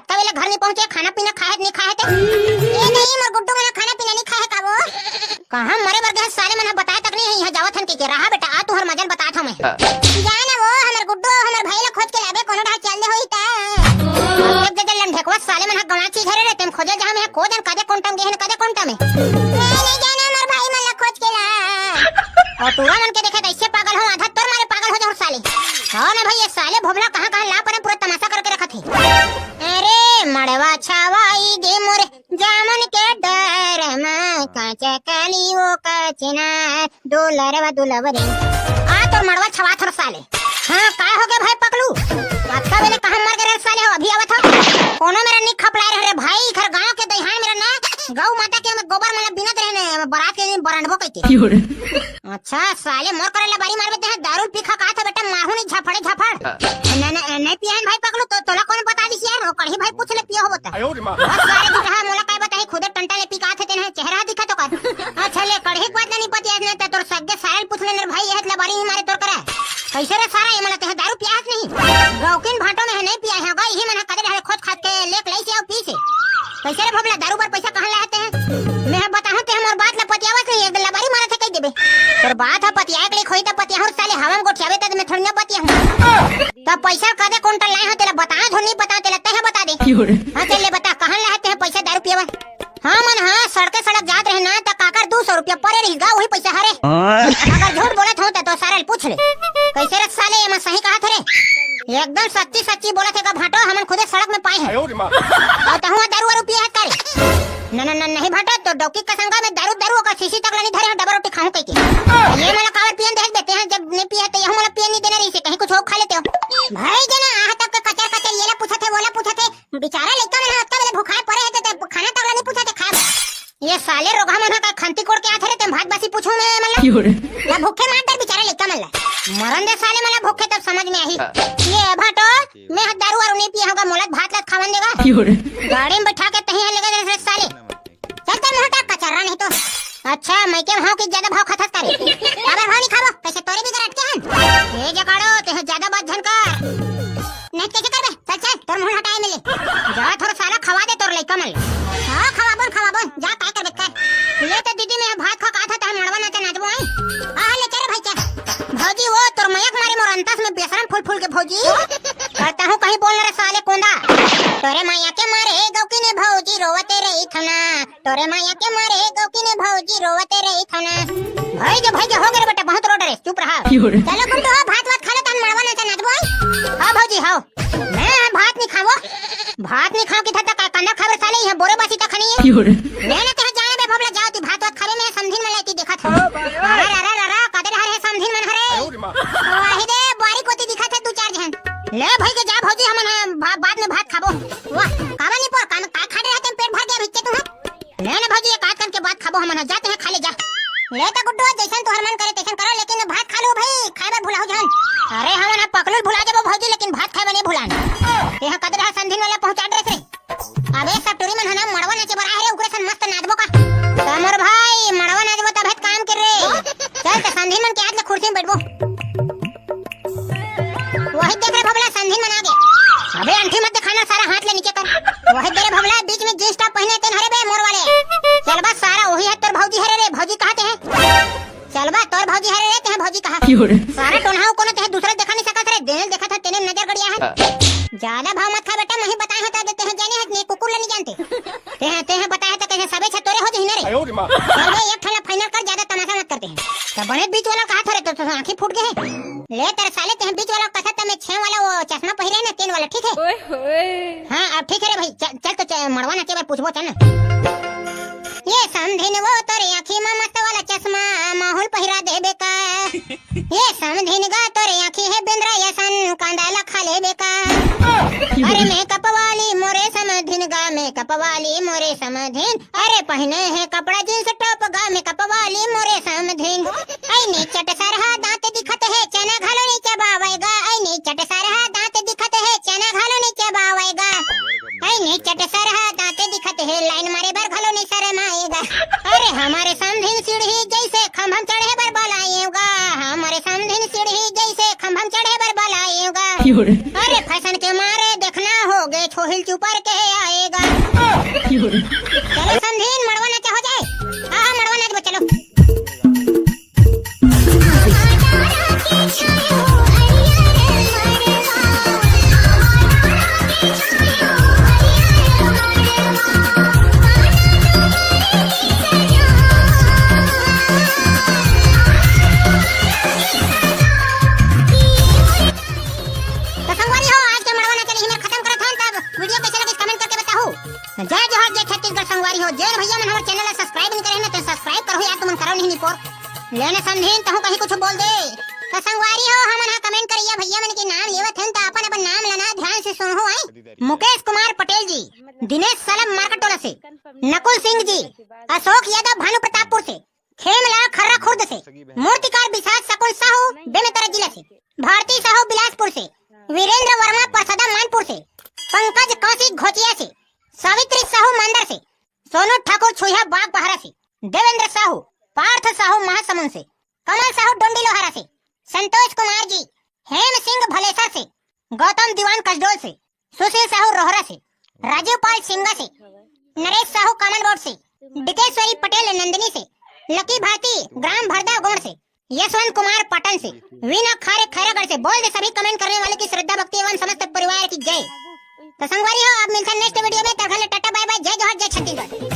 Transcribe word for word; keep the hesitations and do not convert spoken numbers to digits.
तब ये घर नहीं पहुंचे, खाना पीना खाए नहीं खाए ते? ये नहीं, मोर गुड्डू मन खाना पीना नहीं खाए का वो? कहाँ मरे बर गए साले मन, बताए तक नहीं है, यहाँ जावत हन के, के रहा बेटा, आ तुहर मजन बतात हूँ मैं। जा ना वो, हमर गुड्डू, हमर भाई ला खोज के लाबे, कोनो ढाल चल दे होई ता। देख दे लंढेकवा, साले मन गवा चीज हरे रे, तेम खोजे जहाँ में को जन कदे कोंटम गे हन, कदे कोंटम में। नहीं, नहीं जाना, हमर भाई मन ला खोज के ला। और टूरा मन के देखे तो इससे पागल हो, आधा तोर मारे पागल हो जाओ साले। हो ना भाई, ये साले भोबला कहाँ कहाँ ला परे पूरा तमाशा करके रखत है। अरे मड़वा छावाई गे मोरे जामुन के डर मा, कांचा काली वो काचना, डोलरवा दुलवरे। आ तोर मड़वा छवात हर साले। हाँ, का हो गया भाई पकलू? अतका बेले कहाँ मर गए रे साले हो? अभी आवत हो। कोनो मेरा निक खपलाए रहे रे भाई, घर गांव के दइहान मेरा ना, गौ माता के गोबर मन बिनत रहे ने, बरात के दिन बरंडबो कइके। अच्छा, साले मोर करे लबारी मारबे ते, दारू पी खा का था बेटा, माहू नहीं झफड़े झफड़। ना, ना, नहीं पिया है भाई पकलू, तो तोला कौन बता दिस यार, वो कढ़ी भाई पूछ ले पिया हो बता। आयो रे माँ। बस सारे दिखा, मोला काय बताही, खुदे टंटा ले पी का थे तेने, चेहरा दिखा तो कर। अच्छा ले, कढ़ी के बात नहीं पति है, तो तोर सग्गे सारे पूछ लेने रे भाई, ये लबारी नहीं मारे तोर करे। कैसे रे सारा, ये मला ते दारू पिया है नहीं? गौकिन भाटो में है नहीं पिया है, गई ही मना कदे ढाले खोज खाद के लेक लई से और पी से। कैसे रे भोबला, दारू पर पैसा कहाँ लाते हैं? मैं बताहूँ ते हमर बात ला पतियावत नहीं, एक लबारी मारत है कह देबे। तोर बात है पतियाए के लिए खोई त पतियाहूँ साले, हवा में गोठियावे त मैं थोड़ी ना पतियाहूँ। तब पैसा कदे कुंटल लाए हो, तेला बता, धुन नहीं बता, तेला तहे बता दे। हाँ चल ले बता, कहाँ लाए ते पैसा दारू पियावा? हाँ मन हाँ, सड़के सड़क जात रहे ना, त काकर दो सौ रुपया परे रही गा, वही पैसा हरे। अगर झूठ बोलत हो त तो सारे पूछ ले। कैसे रे साले, ये मैं सही कहा थे रे? एकदम सच्ची सच्ची बोलत हे गा भाटो, हमन खुदे सड़क में पाए हैं। आयो रे माँ। और तहुआ दारू वारू पिए है करे? न, न, न, नहीं भाटो, तो डौकी का संगा में दारू, दारू ओकर शीशी तक ला नहीं धरे हैं, डबल रोटी खाऊं कह के। ये मला कावर पियन देख देते हैं, जब नहीं पिए तो यहू मला पियन नहीं देना रही से, कहीं कुछ हो खा लेते हो। भाई जना, आह तक के कचर कचर, ये ला पूछत है, वो ला पूछत है, बेचारा लइका मन ह अतका बेले भुखाए परे हे, ते, ते खाना तक ला नहीं पूछत है, खाए बर। ये साले रोगहा मन ह का खंती कोड़ के आथे रे, ते भात बासी पूछू मैं मन ला? क्यों रे? ला भूखे मार दे बेचारा लइका मन ला। मरन दे साले मन ला भूखे, तब समझ में आही। ये भाटो, मैं ह दारू वारू नहीं पिया होगा, मोला भात लात खावन देगा। क्यों रे? गाड़ी में बैठा के तही लेके जा रे साले। चल, चल, मुंह हटा, कचर्रा नहीं तो। अच्छा, मैं के भाव के ज्यादा भाव खाथस करे? काबर भाव नहीं खाबो? कैसे तोरे भी अटके हन? ए जकाड़ो, ते ज्यादा बात झन कर। नहीं, कैसे करबे? चल, चल, तोर मुंह हटाए मिले। जा, थोड़ा सारा खवा दे तोर लइका मन। हाँ, खवाबोन, खवाबोन, जा, काय करबे कर। ले तो दीदी, मैं भात खा का था, तहन मड़वा नाचा नाचबो, आई। हाँ, हाँ, ले चल रे भाई, चल। भौजी, वो तोर मयक मारे मोर अंतस में बेसरम फूल फूल के भौजी। करता हूँ कहीं बोल रे साले कोंदा। तोरे माया के मारे गौकी ने भौजी रोवते रही थना। तोरे माया के मारे गौकी ने भौजी रोवते रही थना। भाई जो, भाई जो, हो गए रे बेटा, बहुत रो डरे, चुप रहा। क्यों रे? चलो गुड्डू, हो भात वात खा ले, तहन मड़वा नाचा नाचबो। हाँ भौजी, हाँ। मैं भात नहीं खावो। भात नहीं खाओ कि था का, कांदा खाबर साले, यहाँ बोरे बासी तक नहीं है। क्यों रे? ले ना ते जाने बे भोबला, जाओ ती भात वात खावे, मैं समधिन में लेती देखा था। अरे, अरे, अरे, अरे, कदे हर है समधिन मन हरे। वही दे, बारी कोती दिखा थे दो चार झन। ले भाई के जा भौजी, हमन ह, भा-, बाद में भात खाबो। वाह, काबर नहीं पोर, काम, का खा रहे हैं, पेट भर गया, भिक्के तुम। ले ना भौजी, एक आध कन के बात खाबो हमन, जाते हैं, खा ले जा। ले त गुड्डू, जैसन तोहर मन करे तैसन करो, लेकिन भात खा लो भाई, खाए बर भुलाओ झन। अरे हमन ह पकलू भुला जाबो भौजी, लेकिन भात खाए बर नहीं भुलान। ये ह कदरा संधिन वाला पहुंचा दे रे। अबे सब टूरी मन ह ना मड़वा नाचे बर आए रे, ओकरे सन मस्त नाचबो का। त मोर भाई, मड़वा नाचबो तभे त काम कर रे। चल त संधिन मन के हाथ ले कुर्सी में बैठबो। वही देख रे भोबला, संधिन मन आगे। अबे अंठी मत दिखाना, सारा हाथ ले नीचे कर। वही दे रे भोबला, बीच में जींस टॉप पहने तेन हरे बे मोर वाले। चल बस सारा वही है तोर भौजी हरे रे, भौजी कहा ते हैं? चल बा तोर भौजी हरे रे, ते हैं भौजी कहा। क्यों रे? सारा टोनहा कोनो ते हैं दूसरे देखा नहीं सकत रे, देने देखा था तेने नजर गड़िया है। ज्यादा भाव मत खा बेटा, नहीं बताए हैं तो ते हैं जाने हैं, नहीं कुकुर ले नहीं जानते। ते हैं, ते हैं बताए हैं तो कहे सबे छे तोरे हो जही ना रे। आयो रे माँ। चल बे, एक ठला फाइनल कर, ज्यादा तमाशा मत करते हैं। तो बड़े बीच वाला कहा था रे, तो, तो आंखें फूट गए हैं। ले तेरे साले, ते बीच वाला कथा त मैं छह वाला वो चश्मा पहिरे ना, तीन वाला, ठीक है? ओए होए। हाँ, अब ठीक है रे भाई, चल, चल तो च-, मड़वा नाचे बर पूछबो, चल ना। ये समधिन वो तोरे आँखी मा मस्त वाला चश्मा, माहौल पहिरा देबे का? ये समधिन गा तोरे आँखी है बेंदरा यसन, कांदा ला खा लेबे का? अरे मेकअप वाली मोरे समधिन गा, मेकअप वाली मोरे समधिन, अरे पहने है कपड़ा जींस टॉप गा, मेकअप वाली मोरे समधिन। ऐ नी चट सरहा दांत दिखत हे, चना घलो नी चबावय गा। ऐ नी चट सरहा दांत दिखत हे, चना घलो नी चबावय गा। ऐ नी चट सरहा दांत दिखत हे, लाइन मारे बर घलो नी शरमाय गा। अरे हमरे समधिन सीढ़ी जैसे खंभम चढ़े बर बलाय गा। हमरे समधिन सीढ़ी जैसे खंभम चढ़े बर बलाय गा। अरे फैशन के मारे देखना हो गे छोहिल ऊपर के आएगा। चलो संधीन, मड़वा नाचा हो जाए। हाँ, हाँ, मड़वा नाच बा, चलो। तो संगवारी हो, आज के मड़वा नाचा ल इही मेर खतम करत हन। तब वीडियो कइसे लगिस, कमेंट करके बताहू। जय जोहार, जय छत्तीसगढ़। संगवारी हो, जेन भैया मन हमर चैनल ला सब्सक्राइब नइ करे हे ना, तो सब्सक्राइब करहू यार, तुमन करव नहीं निपोर। ले ना संधीन, तहूँ कहीं कुछ बोल दे। तो संगवारी हो, हमन हा कमेंट करइया भैया मन के नाम लेवत हन, तो अपन अपन नाम ला ना ध्यान से सुनहू आई। मुकेश कुमार पटेल जी, दिनेश सालब मार्केट टोला से, नकुल सिंह जी, अशोक यादव भानु प्रतापपुर से, खेमलाल खर्रा खुर्द से, मूर्तिकार विशाल शकुन साहू बेमेतरा जिला से, भारती साहू बिलासपुर से, वीरेंद्र वर्मा परसदा मानपुर से, पंकज कौशिक घोचिया से, सावित्री साहू मांदर से, सोनू ठाकुर छुइहा बागबाहरा से, देवेंद्र साहू, पार्थ साहू महासमुंद से, कमल साहू डोंडी लोहारा से, संतोष कुमार जी, हेम सिंह भलेसर से, गौतम दीवान कसडोल से, सुशील साहू रोहरा से, राजीव पाल सिंगा से, नरेश साहू कामन बोर्ड से, डिकेश्वरी पटेल नंदिनी से, लकी भारती ग्राम भरदा गोंड से, यशवंत कुमार पाटन से, वीना खारे खैरागढ़ से। बोल दे सभी कमेंट करने वाले की श्रद्धा भक्ति एवं समस्त परिवार की जय। तो संगवारी हो, अब मिलथन नेक्स्ट वीडियो में। तब तक ले टाटा बाय बाय, जय जोहार, जय छत्तीसगढ़।